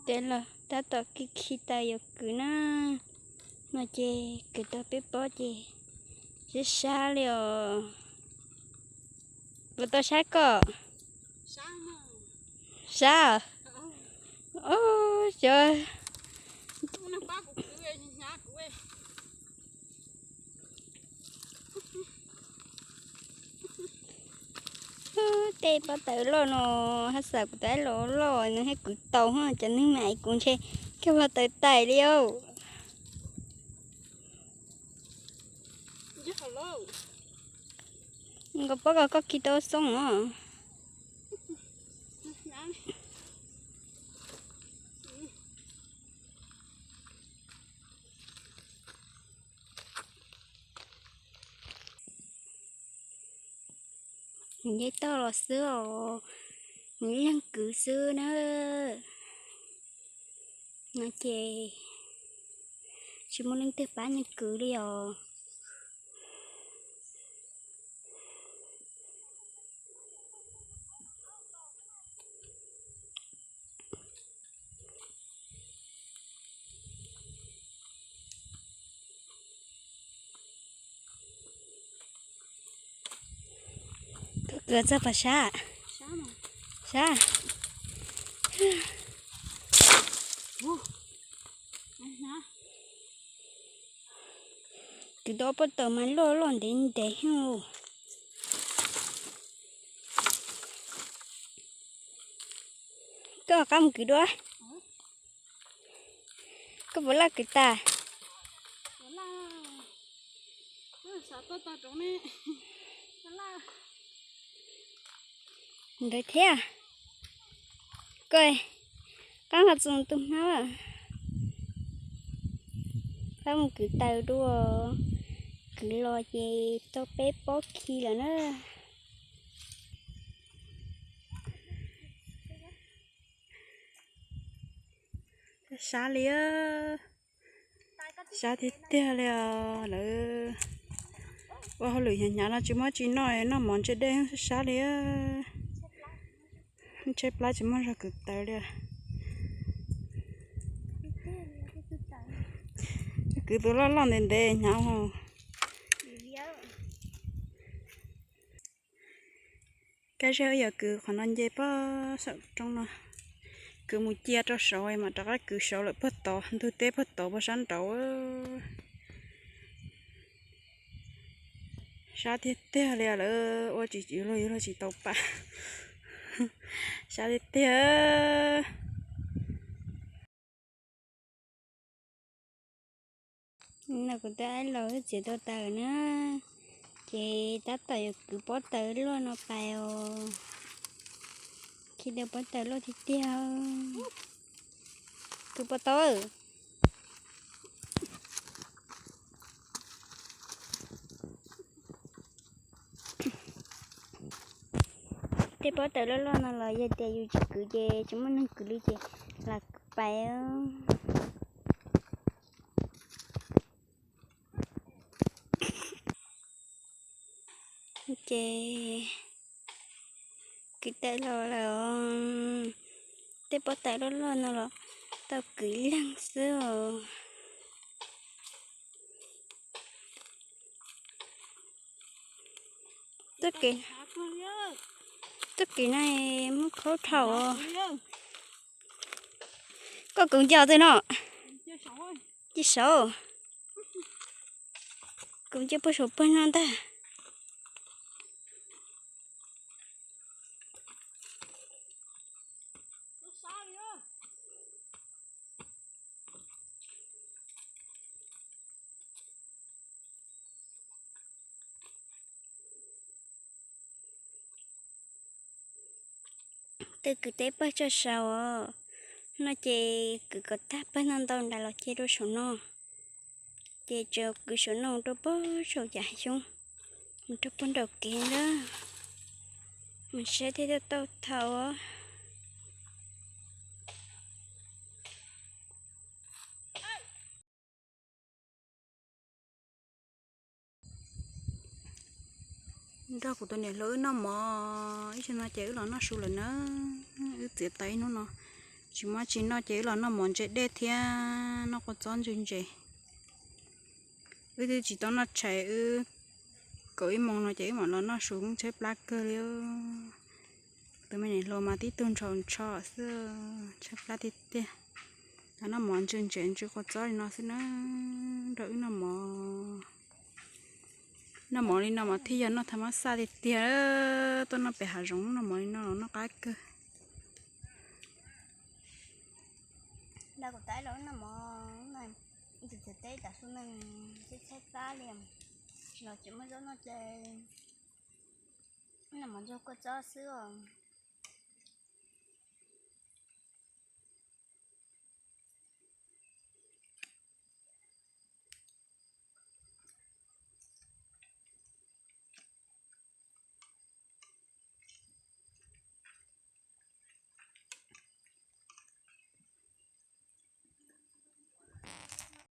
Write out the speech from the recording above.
Ces los tab tom khi khi taws yuav kwv na, no ces kwv tau peb pob ces sab sab li os. Puas tau sab koj? Sab. Os, cov Tej pob taws loj no, haj xav kuv tus aib los loj nws thiaj kwv tau, cov neeg me aiv kuv ntshe koj pob taws tais li os. Nkaus pob koj, koj khi tau xoob os. Nws yeej toj los xwb os, nws ib leeg kwv xwb na. No ces tsis muaj leej twg pab nws kwv li os. Koj kwv txog puas sab? Sab. Kwv tau ob pob taws mas loj loj ntev ntev. Koj qab mus kwv dua. Koj puas laj kwv tas? Ntawd thiab. Koj qab nqa txus tus hmab, qab mus kwv taws dua. Kwv los ces tau peb pob khi lawm na. Sab li, sab tiag tiag li os. Lawv ua hauj lwm hnyav hnyav no tsis muaj tsi noj, noj mov ntse dej sab li. Tshaib plab tsis muaj zog kwv taws li. Kwv tus loj loj ntev ntev hnyav hos. Kab zeb yuav kwv qhov no nce puag saum roob no, kwv mus cia rau saud mam rov qab kwv saud lawm puag tod, ntug teb puag tod puag sab nraud. Sab tiag tiag li, lawv ua tsis, yuav luag yuav luag tsis tau pam. Sab tiag tiag. No kuv tus aib los wb txiav tau taws na, ces tab tom yuav kwv pob taws loj no pais os. Khi tau pob taws loj tiag tiag. Kwv puas tau? Tej pob taws loj loj no los yog tias yus tsis kwv ces tsis muaj neeg kwv li ces lam kwv pais. Ces kwv taws los lawm, tej pob taws loj loj no los tau kwv ib leeg xwb os. Txoj kev no muaj khaub dhau. Koj kwv nce twg no? Nce saud. Kwv nce puag saum pawg no ntag. Twb kwv teb pawg tso saud os. No ces kwv kom tag pawg no ntau nram los cia rau saum no. Ces tseem kwv saum no rau puag saum yav xyoob, mus rau puag nraum kev ntag. Mas saib thiaj tau thaum. Nrog kuv tus niam hluas wb noj mov, ib zaug no ces wb los noj su lawm na. Wb txiav taws ib hnub no, Tsis muaj tsis noj ces wb los noj mov ntse dej thiab noj kua txob ntsw ntses. Wb twb tsis tau noj tshais, wb kaum ib moos no ces wb mam los noj su tshaib plab kawg li. Tus me niam hluas mas tib tug ntshaus ntsho xwb, tshaib plab tiag tiag. Los noj mov ntsw ntses ntsw kua txob li no xwb na, nrog wb noj mov. Noj mov li no mas thiaj yog noj thaj mab xaj tiag tiag. Tuaj noj pem hav zoov noj mov li no los noj qab kawg. Nta kuv tab los noj mov, tus txiv teb tas su neeg tshaib tshaib plab li, los tsis muaj zaub noj ces noj mov ntsw kua txob xwb os.